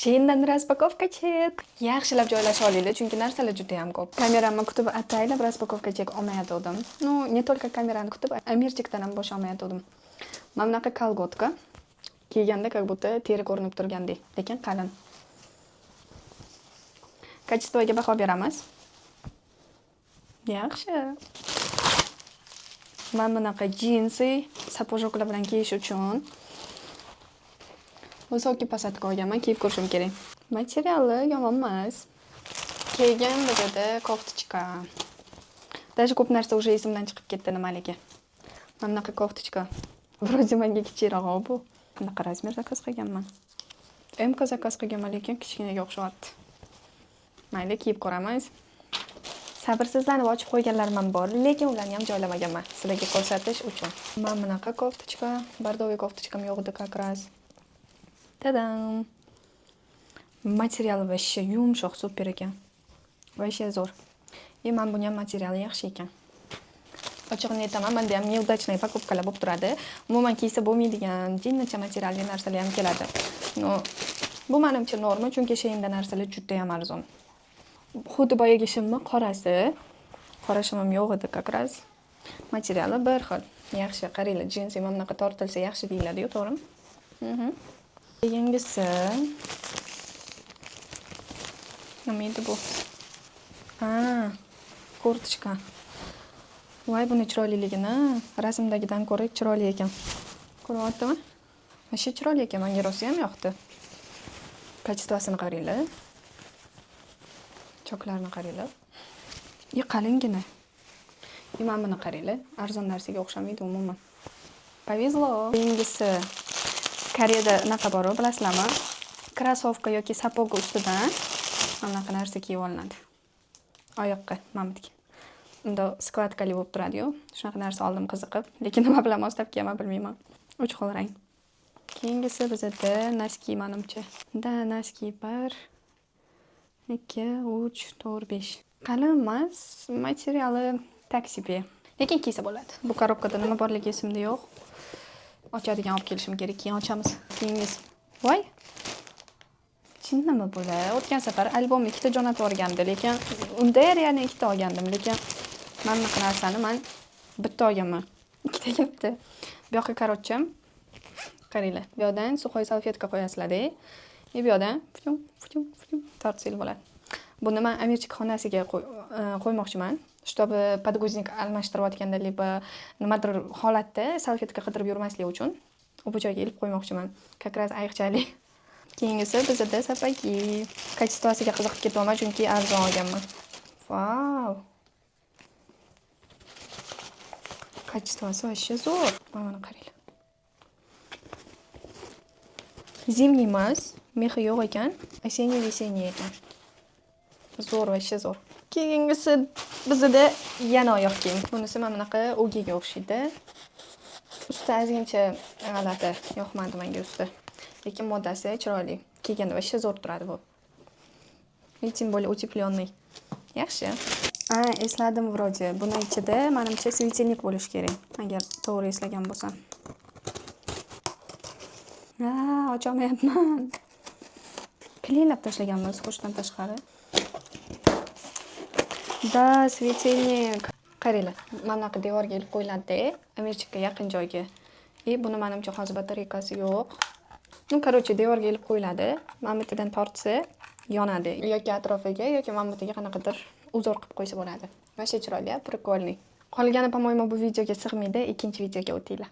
Sheindan распаковка чек. Yaxshilab joylasha olinglar, chunki narsalar juda ham ko'p. Kameramni kutib ataylab распаковка чек olmayotgandim. Ну, не только kamerani kutib, Amirchikdan ham bosh olmayotgandim. Mana bunaqa колготка. Kiyganda как будто teri ko'rinib turgandek, lekin qalin. Качество ga baho beramiz. Yaxshi. Mana bunaqa jinsi сапожок lar bilan kiyish uchun высокий посадка olganman, kiyib ko'rishim kerak. Materiali yomon emas. Keyin bizada кофточка. Даже ko'p narsa уже esimdan chiqib ketdi nimaligi. Mana bunaqa кофточка. Вроде menga kichikroq bu. Qanaqa размер заказ qilganman? М заказ qilganman, lekin kichkinaga o'xshayapti. Mayli, kiyib ko'ramiz. Sabrsizlanib ochib qo'yganlarim ham bor, lekin ularni ham joylamaganman sizlarga ko'rsatish uchun. Mana bunaqa кофточка, бордовый кофточка m yo'q edi как раз. Tadam! Materiali вообще yumshoq, супер ekan. Вообще zo'r. И mana buni ham materiali yaxshi ekan. Ochig'ini aytaman, menda ham неудачный покупка lar bo'lib turadi. Umuman kiysa bo'lmaydigan jinnicha materialli narsalar ham keladi. Но, bu menimcha норма, chunki Sheinda narsalar juda ham arzon. Xuddi boyagi shimni qorasi. Qora shimim yo'q edi как раз. Materiali bir xil. Yaxshi, qaranglar, jinsi mana bunaqa tortilsa yaxshi deyiladi-yu, to'g'rimi? Keyingisi nima edi bu? Ha, курточка. Voy, buni chiroyliligini rasmdagidan ko'ra chiroyli ekan. Ko'ryaptimi? Вообще chiroyli ekan, menga rosa ham yoqdi. Качество sini qaranglar. Choklarini qaranglar. И qalingina. И mana buni qaranglar. Arzon narsaga o'xshamaydi umuman. Повезло. Keyingisi, Koreyada unaqa bor, bilasizlarmi? Кроссовка yoki сапог ustidan mana bunaqa narsa kiyib olinadi. Oyoqqa, mana buniki. Bundoq складка li bo'lib turadi-yu. Shunaqa narsa oldim qiziqib, lekin nima bilan moslab kiyaman, bilmayman. Uch xil rang. Keyingisi bizada носки manimcha. Да, носки: bir, ikki, uch, to'rt, besh. Qalin emas, materiali так себе. Lekin kiysa bo'ladi. Bu коробка da nima borligi esimda yo'q. Ochadigan olib kelishim kerak, keyin ochamiz. Keyingisi. Voy! Nima bular? O'tgan safar albom ikkita jo'natib yuborgandi, lekin unda реально ikkita olgandim, lekin mana bunaqa narsani man bitta olganman. Ikkita kelibdi. Bu yoqqa, короче, qaranglar. Bu yoqdan сухой салфетка qo'yasizlar-da. И bu yoqdan futum, futum, futum tortsanglar bo'ladi. Buni man Amirchik xonasiga qo'ymoqchiman. Чтобы подгузник almashtirayotganda либо nimadir holatda салфетка qidirib yurmaslik uchun bu joyga ilib qo'ymoqchiman. Как раз ayiqchalik. Keyingisi bizada сапоги. Качество siga qiziqib ketyapman, chunki arzon olganman. Vau! Качество si вообще zo'r. Mana buni qaranglar. Зимний emas, мех i yo'q ekan. Осенний, весенний ekan. Zo'r, вообще zo'r. Keyingisi bizada yana oyoq kiyim. Bunisi mana bunaqa ugiga o'xshaydi. Usti ozgincha g'alati, yoqmadi menga usti. Lekin moddasi chiroyli. Kiyganda вообще zo'r turadi bu. И тем более утепленный. Yaxshi. A, esladim вроде. Buni ichida manimcha светильник bo'lishi kerak, agar to'g'ri eslagan bo'lsam. Ha, ocholmayapman. Клей lab tashlaganmiz qo'shdan tashqari. Да, светильник. Qaranglar, mana bunaqa devorga ilib qo'yiladi-da, Amirchikka yaqin joyga. И buni manimcha hozir batareykasi yo'q. Ну, короче, devorga ilib qo'yiladi. Mana bu yerdan tortsa yonadi. Yoki atrofiga, yoki mana bu yerga qanaqadir узор qilib qo'ysa bo'ladi. Вообще chiroyli, прикольный. Qolgani, по-моему, bu videoga sig'maydi. Ikkinchi videoga o'tinglar.